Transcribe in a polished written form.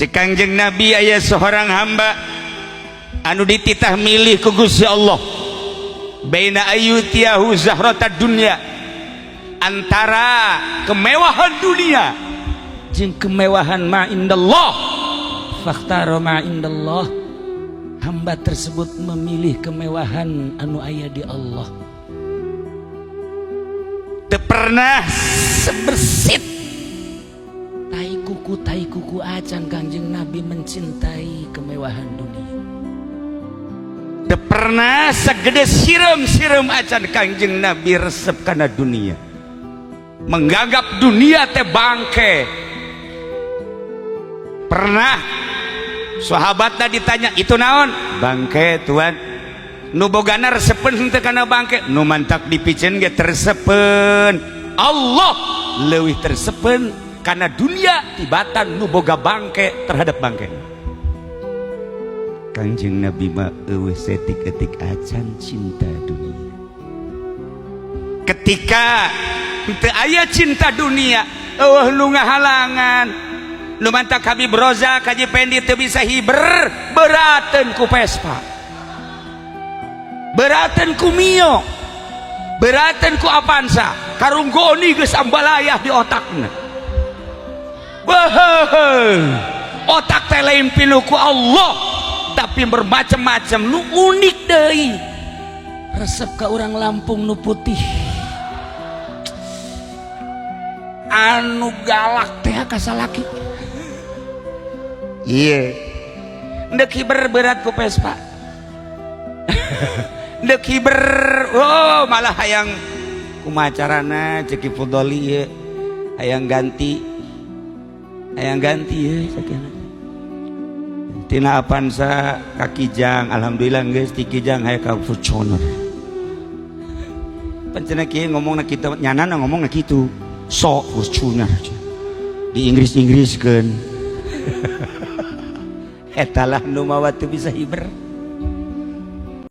Cek Kangjeng Nabi, aya seorang hamba anu dititah milih ku Gusti Allah, baina ayyu'thiyahu zahrata dunya, antara kemewahan dunia jeung kemewahan ma indallah, fakhtara ma indallah. Hamba tersebut memilih kemewahan anu aya di Allah. Teu pernah sebersit tai kuku, tai kuku acan Kangjeng Nabi mencintai kemewahan dunia. Teu pernah segede sireum-sireum acan Kangjeng Nabi resep kana dunia, menganggap dunia teh bangke. Pernah sahabatna ditanya, "Itu naon?" "Bangke, tuan." "Nu bogana resepeun henteu kana bangke?" "Nu mantak dipiceun ge tersepeun." Allah leuwih tersepeun kana dunia tibatan nu boga bangke terhadap bangke. Kangjeng Nabi mah euweuh setik-etik acan cinta dunia. Ketika teu aya cinta dunia, euweuh nu ngahalangan. Nu mantak Habib Roza, Kaji Pendi teu bisa hiber, berateun ku Vespa, berateun ku Mio, berateun ku Avanza. Karung goni geus ambalayah di otakna. Wah, otak teh lain pinuh ku Allah, tapi bermacam-macam. Nu unik deui, resep ka orang Lampung nu putih anu galak teh ka salaki. Iya, ndek hiber berat ku Vespa, ndek hiber. Oh, malah hayang kumaha carana, cek Fudoli ieu, hayang ganti, hayang ganti ye sakieu tina Avanza ka Kijang. Alhamdulillah geus ti Kijang hayang ka Fortuner. Pancena kieu ngomongna kitu, nyanana ngomongna kitu, sok Fortuner di Inggris-Inggriskeun. Eta lah nu mawa teu bisa hiber.